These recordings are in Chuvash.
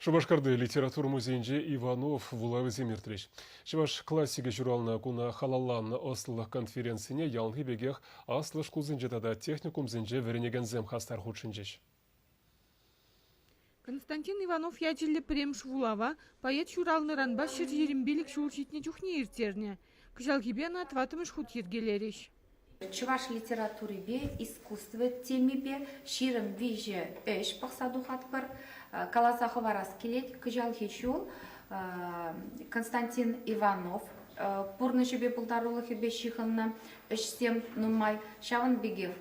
Шупашкарти литература музейӗнче Иванов вулавӗсем иртрӗҫ. Чӑваш классикӗ ҫуралнӑ куна халалланӑ ӑслӑлӑх конференцине яланхи пекех аслӑ шкулсенче тата техникумсенче вӗренекенсем хастар хутшӑнчӗҫ. Константин Иванов ячӗллӗ пӗрремӗш вулава поэт ҫуралнӑранпа 125 ҫул ҫитнӗ чухне ирттернӗ. Кӑҫалхипе ӑна тӑваттӑмӗш хут йӗркелерӗҫ. Чӑваш литературипе искусство темипе 23 ӗҫ пӑхса тухатпӑр. Каласа хӑварас килет, кӑҫалхи ҫул Константин Иванов пурнӑҫӗпе пултарулӑхӗпе ҫыхӑннӑ ӗҫсем нумай. Ҫавӑн пекех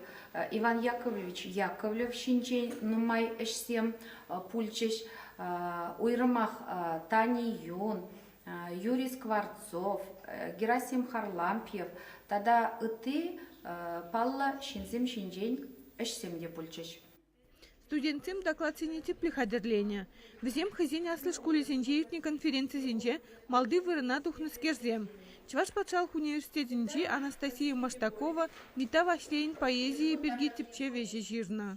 Иван Яковлевич Яковлев ҫинчен нумай ӗҫсем пулчӗҫ. Уйрӑмах Тани Юн, Юрий Скворцов, Герасим Харлампьев тата ытти паллӑ ҫынсем ҫинчен ӗҫсем те пулчӗҫ. Студентсем докладсене тӗплӗ хатӗрленӗ. Вӗсем хӑйсен аслӑ шкулӗсенче иртнӗ конференцисенче малти вырӑна тухнӑскерсем. Чӑваш патшалӑх университетӗнчи Анастасия Маштакова Митта Ваҫлейӗн поэзийӗ пирки тӗпчев ӗҫӗ ҫырнӑ.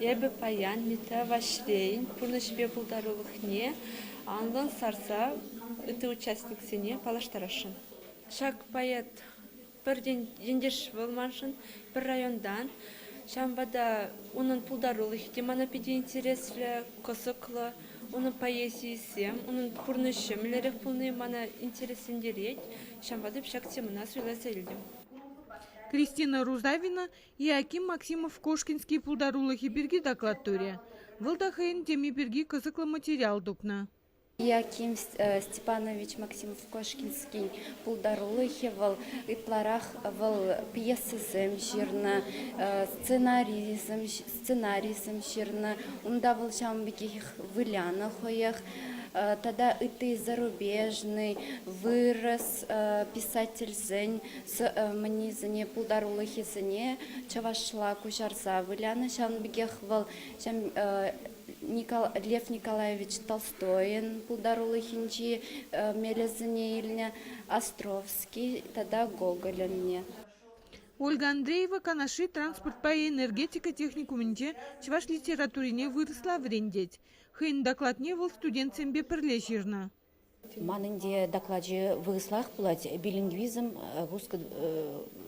Эпӗ паян Митта Ваҫлейӗн пурнӑҫӗпе пултарулӑхне анлӑн сарса ытти участниксене паллаштарасшӑн. Ҫак поэт пӗртен ентеш вӑл маншӑн, пӗр районтан. Ҫавӑнпа та унӑн пултарулӑхӗ те мана питӗ интереслӗ, кӑсӑклӑ. Унӑн поэзийӗсем, унӑн пурнӑҫӗ мӗнлерех пулни мана интереслентерет. Ҫавӑнпа та ҫак темӑна суйласа илтӗм. Кристина Рузавина Иоаким Максимов-Кошкинский пултарулӑхӗ пирки доклад турӗ. Вӑл та хӑйӗн теми пирки кӑсӑклӑ материал тупнӑ. Иоаким Степанович Максимов-Кошкинский пултарулӑхӗ вӑл ытларах вӑл пьесӑсем ҫырнӑ, сценарисем, сценарисем ҫырнӑ. Унта вӑл ҫавӑн пекех вылянӑ хӑех. Тата ытти зарубежный, вырӑс писательсен мӗннисене, пултарулӑхӗсене чӑвашла куҫарса вылянӑ. Ҫавӑн пекех вӑл Лев Николаевич Толстойӑн пултарулӑхӗнчи мелӗсене илнӗ, Островский тата Гоголӗнне. Ольга Андреева Канашри транспортпа энергетика техникумӗнче чӑваш литературине вырӑсла вӗрентет. Хӑйӗн докладне вӑл студентсемпе пӗрле ҫырнӑ. Ман ӗнтӗ доклачӗ вырӑслах пулать. Билингвизм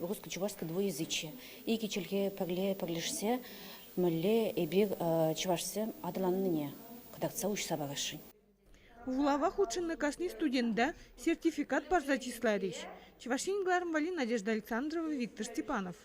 русско-чувашско двуязычие. Икӗ чӗлхе пӗрле пӗрлешсе мӗнле эпир чӑвашсем аталаннине кӑтартса уҫса парасшӑн. Вулава хутшӑннӑ кашни студента сертификат парса чысларӗҫ. Чӑваш Ен кӑларӑм валли Надежда Александрова, Виктор Степанов.